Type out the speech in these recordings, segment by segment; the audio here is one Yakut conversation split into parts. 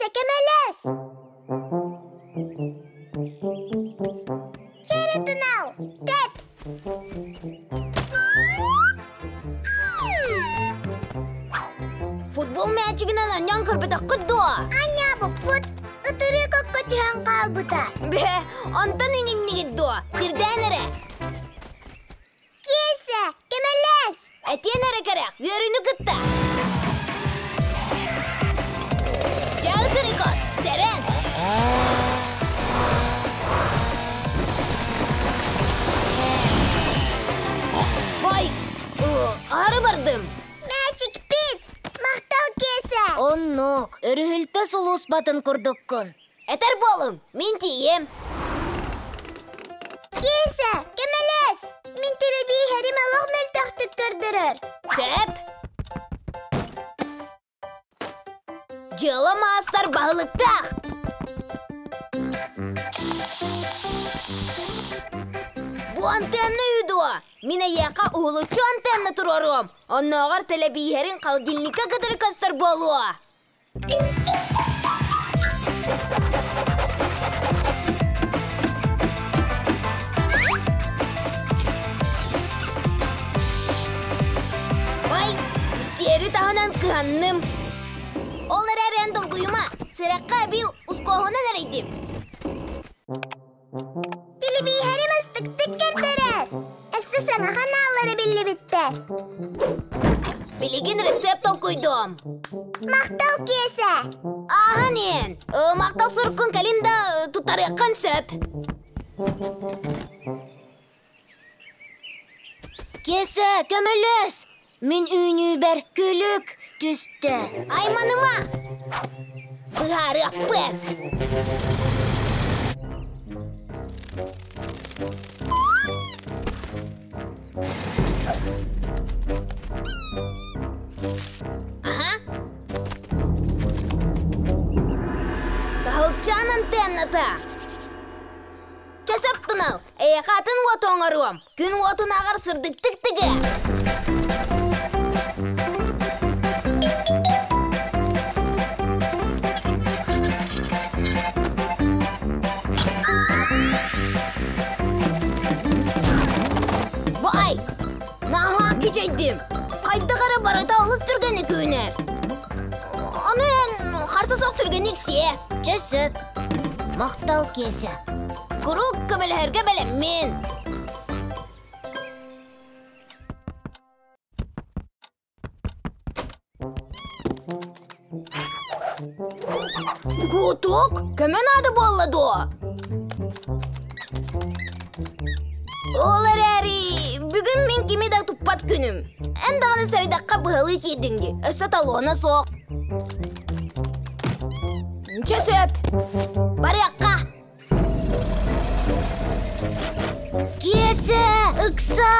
Киэсэ, кэмэлэс! Чэрэ тунал, тэп! Футбол мээчигинэн анньан көрбөтөххүт дуо? Анньаабыппыт, ытырык окко түһэн хаалбыта. Бэ, онтон иҥиннигит дуо? Сирдээн эрэ. Киэсэ, кэмэлэс! Этиэн эрэ кэрэх, үөрүүнү кытта! Дьэ, ытырык от, сэрэн! Ой, аһары бардым. Мээчикпит! Махтал, Киэсэ! Оннук, өрүһүлтэ сулууспатын курдуккун. Этэр буолуҥ, мин тиийиэм. Киэсэ, көмөлөс! Мин тэлэбииһэрим олох мөлтөхтүк көрдөрөр. Сөп. Дьыала маастар баһылыктаах. Бу антенна үһү дуо? Мин эйиэхэ уһулуччу антенна туруоруом. Оннооҕор тэлэбииһэриҥ холодильникка кытары көстөр буолуо. Ой, сиэри таһынан кыһанным. Ол эрээри эн долгуйума, сэрэххэ эбии ускуоһунан эрэйдим. Телебииһэри мастыктык көрдөрөр. Өссө саҥа ханааллары биллибиттэр. Билигин рецепт толкуйдуом. Махтал Киэсэ! Ааһан иһэн, махтал суруккун кэлин да туттарыаххын сөп. Киэсэ, көмөлөс! Мин үүнүүбэр күлүк түстэ. Айманыма! Быһаарыахпыт! Аха. Саһылчаан антенната! Чэ сөп тунал, эйиэхэ атын уоту оҥоруом. Күн уотун ааҕар сырдыктык тыгыа. Бай! Наһаа кичэйдим. Хайдах эрэ барыта олус түргэнник үүнэр. Ону эн харса суох түргэнник сиэ. Чэ сөп. Махтал Киэсэ. Куруук көмөлөһөргө бэлэммин. Кутук, көмө наада буолла дуо? Ол эрээри, бүгүн мин кими да туппат күнүм. Эн даҕаны сэрэйдэххэ быһалыы киирдиҥ дии, өссө талона суох. Чэ сөп. Барыахха. Киэсэ, ыкса!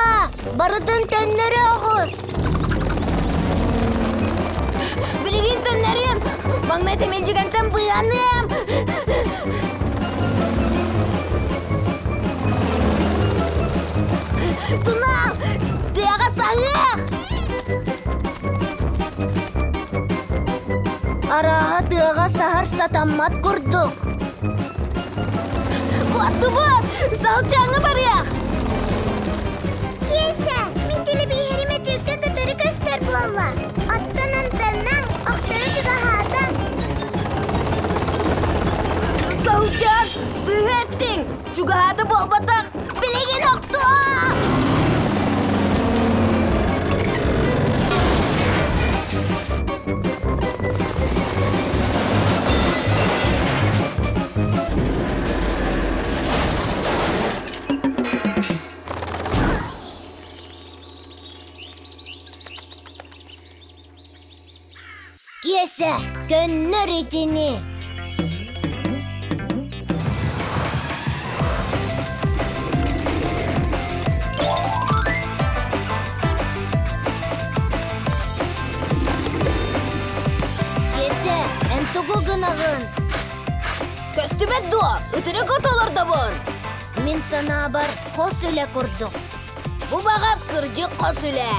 Барытын төннөрө оҕус! Билигин төннөрүөм! Маҥнай тэмэлдьигэнтэн быаныам! Тунал! Тыаҕа саһыах! Арааһа тыаҕа саһар сатаммат курдук. Куоттубут! Саһылчааҥҥа барыах! Киэсэ, мин телебииһэрим өтүүккэ көтөрү көстөр буолла. Оттон антеннаҥ охтору чугаһаата. Саһылчаан, сыыһа эттиҥ! Чугаһаата буолбатах, билигин охтуо! Киэсэ, көннөр итини! Киэсэ, эн тугу гынаҕын? Көстүбэт дуо? Ытырык от олордобун! Мин санаабар, хос үлэ курдук. Бу баҕас кырдьык хос үлэ.